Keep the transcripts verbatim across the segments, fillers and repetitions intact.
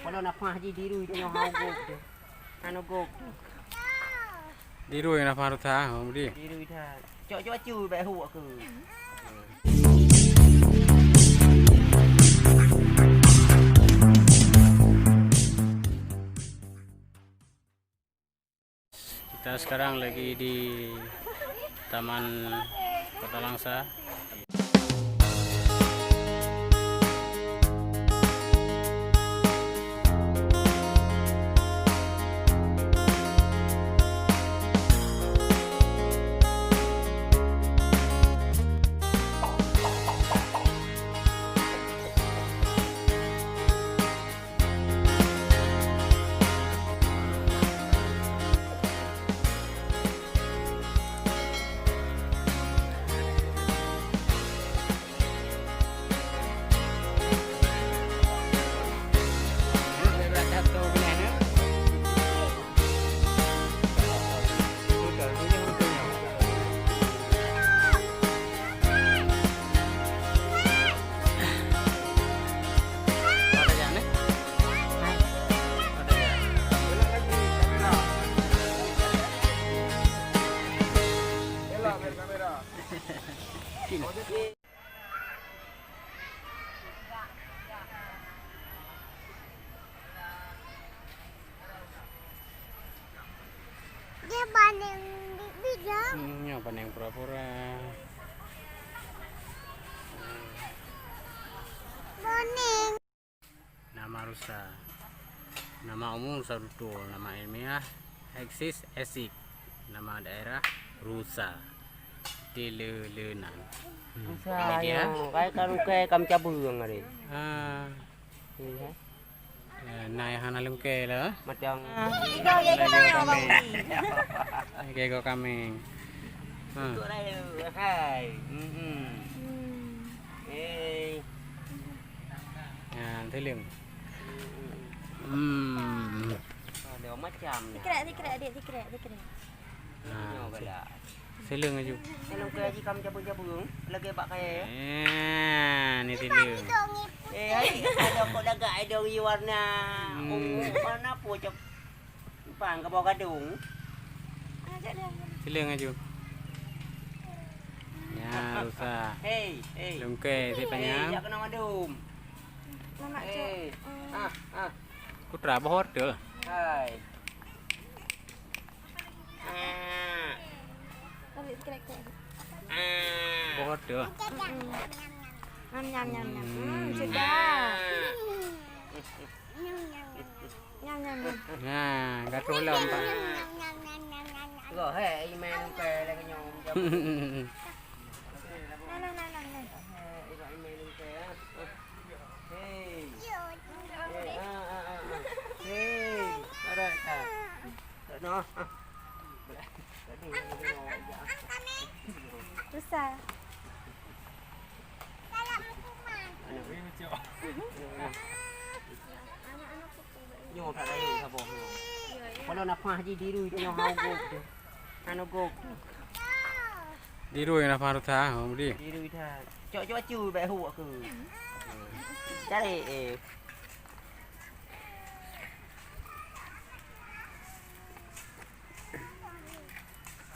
Kalau nafah ji dirui tengok hau gok tu. Anu gok tu. Dirui nafah rusa, ha, Budi. Dirui dah. Cok-cok cu baik huk aku. Kita sekarang lagi di Taman Kota Langsa. Dia banding bibit dah. Hmm, nyoe banding pura-pura. Banding. Nama rusa. Nama umum rusa dutul. Nama ilmiah Axis asic. Nama daerah Rusa. Di le, le nan. Hmm. Rusa. Ini dia. Nyoe, kai ka lungkée kam cabeueng hari. Ah. Iya. Ya, na nyang hana lungkée lah. Macam. Ah, tiga ya kita yang bang. Tiga ekor kambing. Ha. Untuk lalu. Hai. Hmm. Eh. Ya, teuleng. Hmm. Ada macam ni. Sikrek, sikrek, adik, sikrek, sikrek. Nah, nyoe galak. Sileng aju. Sileng ke aji kam jabu-jabu lagi bak kaya. Eh, ni sileng. Eh, hai, ada kok lagak ada warna. Hmm. Ungu, warna pucuk. Pang ke bawah gadung. Sileng aju. Ya, rusa. Hei, hei. Lungkée si panyang. Hei, jak kena madum. Mamak cok. Hei. Ah, ah. Putra boh order. Hai. Ah. Tarik sikit lagi. Ah. Boh order. Mm-mm. Nyam, nyam, nyam, nyam. Hmm, sudah. Nyam, nyam, nyam. Nah, gatroh lom, Pak. Loh, hei, iman ke lagi nyom. Nah, nah, nah, nah, nah. Hei. Hei, ah, ah, ah, ah. Hei, alright, ah. Tak nak, ah. Susah. Nyoe tak ada saboh nyoe. Kalau nafah ji dirui tu nyoe hau gok tu. Anu gok tu. Dirui nafah rusa, ha, Budi. Dirui dah. Cok-cok cu baik huk aku. Cari, eh.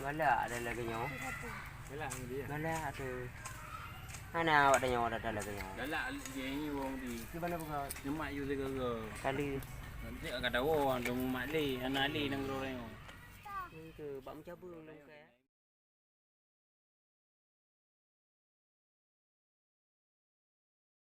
Galak ada lagi nyoe. Galak tu. Hana awak ada nyoe ada lagi nyoe. Galak je ni wong di. Di mana buka? Nyemak you segala. Kali. Nanti kata wong dong mak le, anak le nang orang. Itu bak mencabu nang.